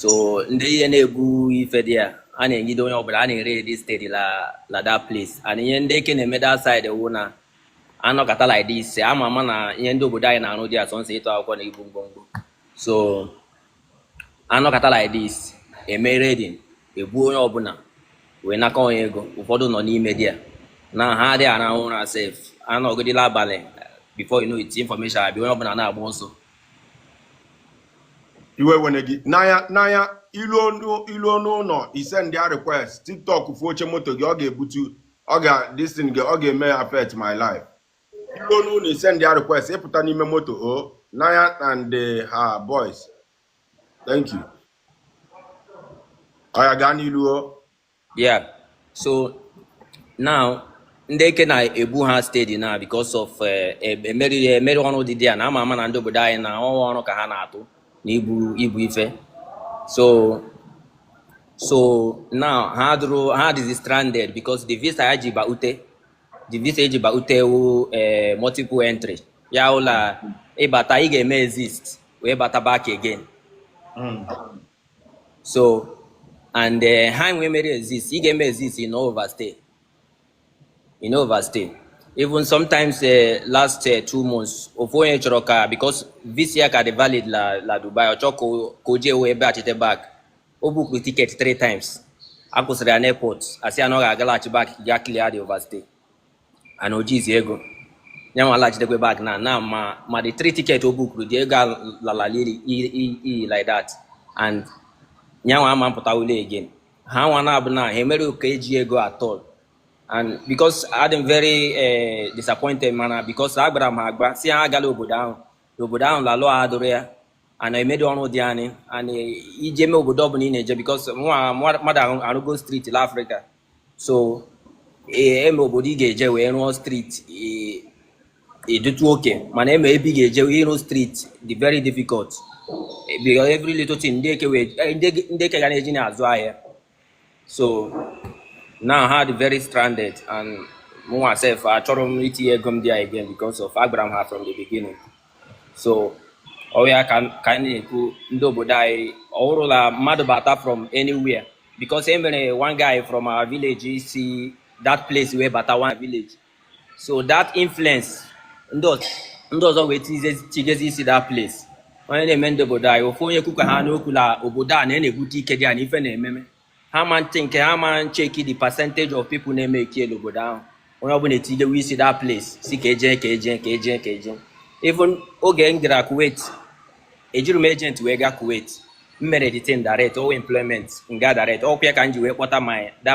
So ndị ihe na-ebu ife dị ya, a na-enyide onye ọbụla, a na-ere edi steady la that place. And ihe ndị eke na-eme that side wụ na anọkọta like this, ama ama na ihe ndị obodo anyị na-arụ dị asọ nsọ ịtụ akwụkwọ na ibu ngwongwo. So anọkọta like this, eme raiding, egbuo onye ọbụla wee naka onye ego. Ụfọdụ nọ n'ime dị ya na ha adịghị arahụ ụra sef. Anọgidela abalị, before you know it, information abịa, onye ọbụla na-agba ọsọ. Iwe wene gị n'anya n'anya. Iluo n'ụlọ, ise ndị a request TikTok fu oche moto gị, ọ ga-ebutu, ọ ga this thing gị, ọ ga-eme affect my life. Iluo n'ụlọ, ise ndị a request ịpụta n'ime moto o n'anya and her boys. Thank you. Ọ ya, gaa n'ilu o. Yeah, so now ndị eke na-ebu ha steady now because of emeri emeri ọrụ dị dị ya na ama ama na ndị obodo anyị na ọnwa ọrụ ka ha na-atụ na ibu ibu ife. So now ha dụrụ, ha dịzi stranded because the visa ya ji ba ute, the visa eji ba ute wu multiple entry ya ụla. Ịbata, ị ga-eme exit wee bata back again. So and ha nwee mere exit, ị ga-eme exit, you no overstay, you no overstay. Even sometimes last 2 months, ofu onye chọrọ ka, because visa ya ka dị valid la Dubai, ọ chọọ ka o jee wee baghachite back. O book ticket three times, a kwụsịrị ya n'airport, asị ya na ọ ga-agalaghachi back ga clear the overstay, and o jizi ego ya nwa laghachitekwe back na ma the three ticket o bookuru dị ego lalala iyi like that, and nyanwa ama mpụta ule again. Ha nwa na-abụ na ha emere ka eji ego at all. And because adị very disappointed, mana because agbara m ha agba si ha agala obodo ahụ, n'obodo ahụ lalụ ha dụrụ ya ana emedo ọrụ dị anyị and ije mee obodo ọbụla ị na-eje, because nwa mmadụ arụgo street la Africa. So eme obodo ị ga-eje wee rụọ street edutu oke, mana eme ebe ị ga-eje ịrụ street dị very difficult, because every little thing ndị eke wee ndị eke ga na-eji na-azụ ahịa. So now ha dị very stranded, and mụnwa sef achọrọ m itinye ego m dị again because of agbara m ha from the beginning. So ọ ya ka anyị na-ekwu, ndị obodo anyị, ọ bụrụla mmadụ bata from anywhere, because e mere one guy from our village si that place wee bata one village, so that influence ndị ọzọ wee tigezi isi that place. Onye na-eme ndị obodo anyị, ofu onye kwukwa ha n'okwu la obodo a na na-ebute ike dị ya na ife na-ememe ha ma ntị nke ha ma ncheki the percentage of people na-eme eke obodo ahụ. Onye ọbụla etigewe isi that place, si ka eje, ka eje, ka eje, ka eje. Even oge m gara Kuwait, ejiri m agent wee gaa Kuwait. M mere the thing direct o employment nga direct. Ọkwa ya ka m ji wee kpọta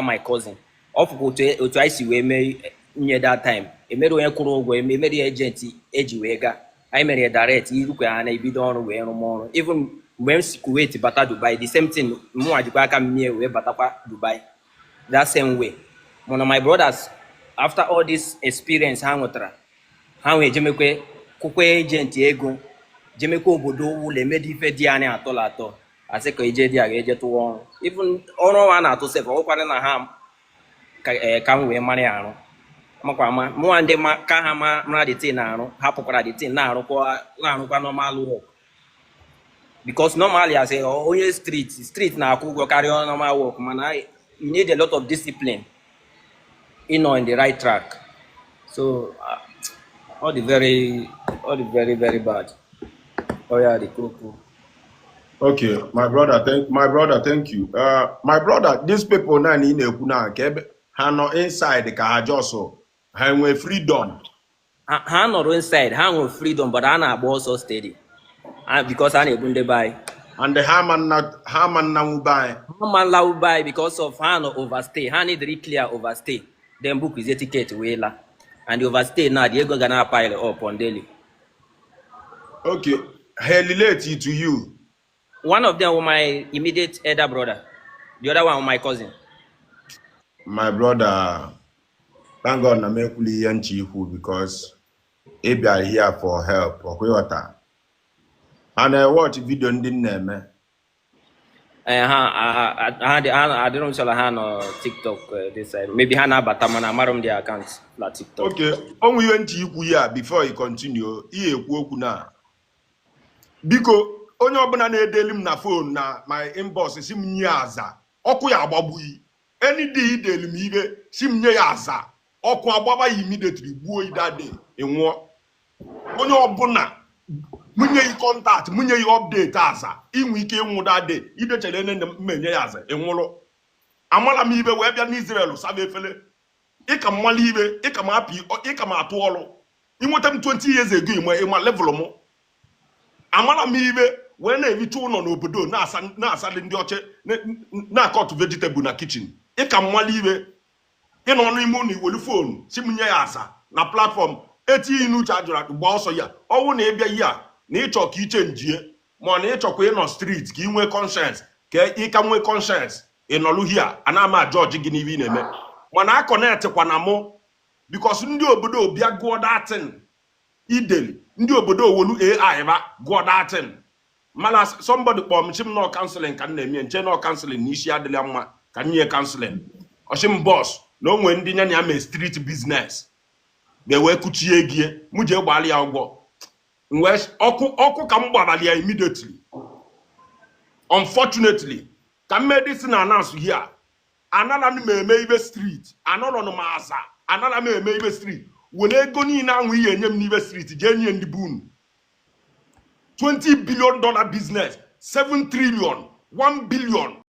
my cousin. Ọ fụkwa otu anyị si wee mee nye that time. Emere onye kwụrụ ụgwọ, emere ya agent eji wee gaa. Anyị mere ya direct, irukwe ha na-ebido ọrụ wee rụm ọrụ. Even mgbe m si Kuwait bata Dubai, the same thing, mụnwa jikwa aka m mie wee batakwa Dubai that same way. Mana my brothers, after all this experience ha nwetara, ha nwee jemekwe kwụkwa agent ego, jemekwa obodo ụlọ emedo ife dị anyị atọ la atọ, asị ka eje dị a ga-eje tụwa ọrụ. Even ọrụ ọnwa a na-atụ sef, ọkwanị na ha ka m wee mara ya arụ makwa ama mụnwa ndị ma ka ha ma mara the thing na-arụ. Ha pụkwara the thing na-arụkwa normal work, because normally as a onye street na-akwụ ụgwọ karịa normal work, mana you need a lot of discipline ịnọ in the right track. So all the very very bad. Oh yeah, the koko. Okay, my brother, thank my brother, thank you. My brother, these people now ị na-ekwu na ka ebe ha nọ inside, ka ha just ha enwe freedom? Ha nọrọ inside, ha nwere freedom, but ha na-agba ọsọ steady. Ah, because ha na-egbu ndị be anyị. And ha ma nna nwube anyị. Ha ma nlawu be anyị because of ha nọ overstay. Ha need clear overstay, then book izie ticket wee la. And the overstay now, the ego ga na pile up on daily. Okay, ha relate to you? One of them was my immediate elder brother, the other one was my cousin. My brother, thank God na m ekwula ihe nche ikwu, because ị bịara here for help. Ọkwa ịghọta ha na-ewatch video ndị m na-eme? Eh, ha adịrọ m sure ha nọ TikTok this side. Maybe ha na-abata, mana amarọ m their account na TikTok. Okay, o nwe ihe nche ikwu ya before you continue ihe ekwu okwu na biko. Onye ọbụla na-edeli m na phone na my inbox si m nye aza, ọkụ ya agbagbughị. Any day ideli m ibe si m nye ya aza, ọkụ agbaba ya immediately, gbuo ya that day, ị nwụọ. Onye ọbụla mụnye yi contact, mụnye yi update aza, inwe ike ịnwụ that day. Idechere ene m enye ya aza, ị nwụrụ. Amala m ibe wee bịa n'Israel saba efele. Ịka mmala ibe, ịka m apị, ịka m atụ ọrụ. Inweta m 20 years ago, ịma level m. Amala m ibe wee na-ehicha ụlọ n'obodo, na-asali ndị ọcha, na-akọtụ vegetable na kitchen. Ịka mmala ibe ịnọ n'ime ụlọ, iwelu phone si m nye ya asa na platform etinye n'uche ajụrụ ajụ, gbaa ọsọ ya. Ọnwụ na ịbịa ihe a na ịchọ ka iche njie, ma ọ na ịchọkwa ịnọ street ka ị nwee conscience, ka ị ka nwee conscience ịnọlụ hia, ana ama jọji gị n'ihe ị na-eme. Mana a connectkwa na mụ, because ndị obodo bịa gụọ datin ideli, ndị obodo owolu AI ba gụọ datin. Mana somebody kpọọ m, chi m nọ counseling ka m na-eme nche nọ counseling na isi adịla mma ka m nye counseling. Ọchị m boss na o nwee ndị ya na ya mee street business na-ewee kuchie gie mụ jee gbara ya ụgwọ. M wee ọkụ ọkụ ka m gbara ya immediately. Unfortunately, ka m mee this na announce here, anara m eme ibe street, anọrọ m aza, anara m eme ibe street. Were ego niile ahụ ihe enye m n'ibe street, jee nye ndị bunu $20 billion business, 7 trillion, 1 billion.